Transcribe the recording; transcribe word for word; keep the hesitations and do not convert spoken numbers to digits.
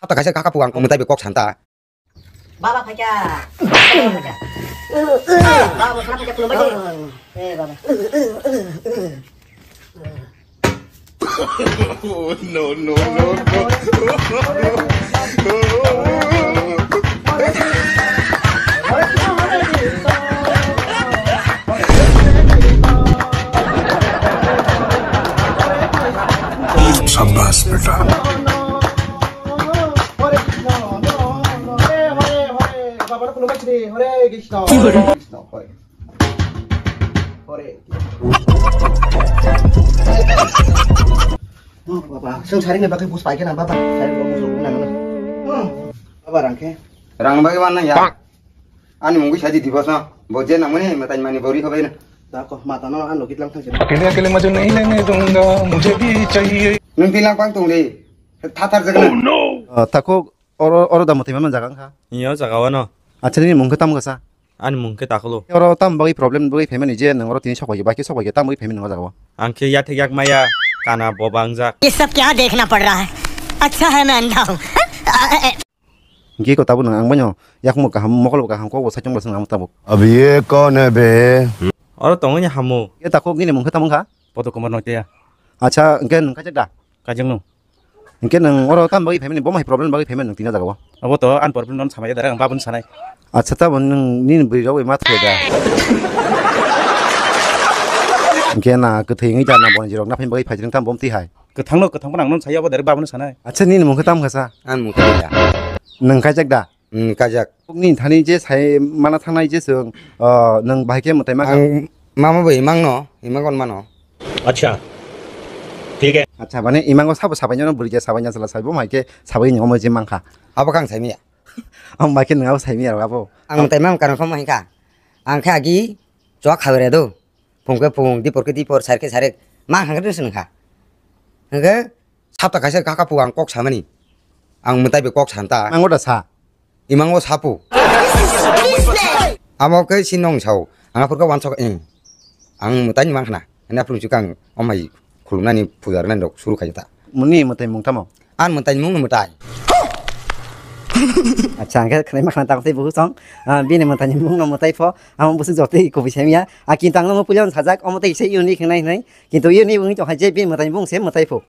Hapta kaisa kaka pugang kong mutai be kok santa. Baba phaikya. Baba phaikya. Baba mosla phaikya khulumbai de. Eh, baba. Oh, no, no, no, no. शाबाश बेटा। Hore Krishna, Hore Krishna, Hore Krishna, Hore Krishna, Hore. Hore. Oh, baba, seng sari ni bagwi bus paikhe na, baba. Sari bagwi bus paikhe na. Hmm. Baba, rang khe? Rang bagwi wan nang ya. Ani mungwi saji dibos no. Bo je nangmani matai mani bori hobai na. Da ko, mata no ano git lang thang sini. अकेले अकेले मजे नहीं लेने दूंगा, मुझे भी चाहिए। Nung tilang pang tung de. Thathar jagna. Ah, tako oro, oro da mutai man jaga wngkha. Iyo jaga wano. Acha nini mung khe tamo kasa? Ani mung khe Takholo. Oro tam bagwi problem bagwi phaimani je nang oro tini sokbai bakhe sokbai tam bagwi phaimani nang o jaga o. Ang khe yathek yak maya kana boba wngjak. ये सब क्या देखना पड़ रहा है? अच्छा है मैं अंधा हूँ। Hingke ko tabuk nang ang baino yakung bo kaham, mokol bo kaham, kok bo saichung bo swnam tabuk. अब ये कौन है बे? Oro tongwi ni hamo. Ye takhuk nini mung khe tamo wngkha? Poto Kumar Noiteya. Acha, hingke nung kaijak da? Kaijak nung. Hingke nung oro tam bagwi phaimani, bo mai problem bagwi phaimani nung tini jagao? Abo to an problem non samaya dara, ang babun sanai. Acha, tamo nung nini bwrwi rok ma thwe da? Hingke na kwthwi wngwi da na bonji rok na phaini bagwi phai jeng tam bom twi hai. Kwthangno, kwthang phano ang non saya, abo direct babano sanai. Acha, nini mung khe tamo kha sa? Ang mung khe Lila. Nwng kaijak da? Hmm, kaijak. Nini thani je sai mana thangnai je chwng, ah, nwng bahai khe mwtai ma kha? Ang mama bo imang no, imang kon mano. Acha. Thik hai. Acha, mane imango sabo sabai no bwrwi je sabai nya sala saibo mai khe sabai ni omo je mang kha. Abo kang sai miya. Ang mai khe nwng abo sai miya abo. Ang mwtai mang karon kho mai kha. Ang khe agi chok khawi re do. Phung khe phung, dipor khe dipor, sar khe sar. Ma hang khe sung kha. Hingkhe sapta kaisa kaka pu ang kok samani. Ang mwtai bai kok santa. Mango da sa. Imango sapu. Amo khe si nong sao. Ang aphur khe wansok ing. Ang mwtai ni mang khna. Ani aphuru chukang omai khulumnani puja rwnani rok suru khai ta. Muni mwtai mung tamo? An mwtai mung no mwtai. Acha, ang khe khwnai ma khna tang tei buhu song. Ah, bini mwtai ni mung no mwtai pho. Amo busu jotei kubui semya. A kintu ang no puila sajak, omo tei se unique hinai hinai. Kintu unique wngwi tong hai je bini mwtai ni mung se mwtai pho.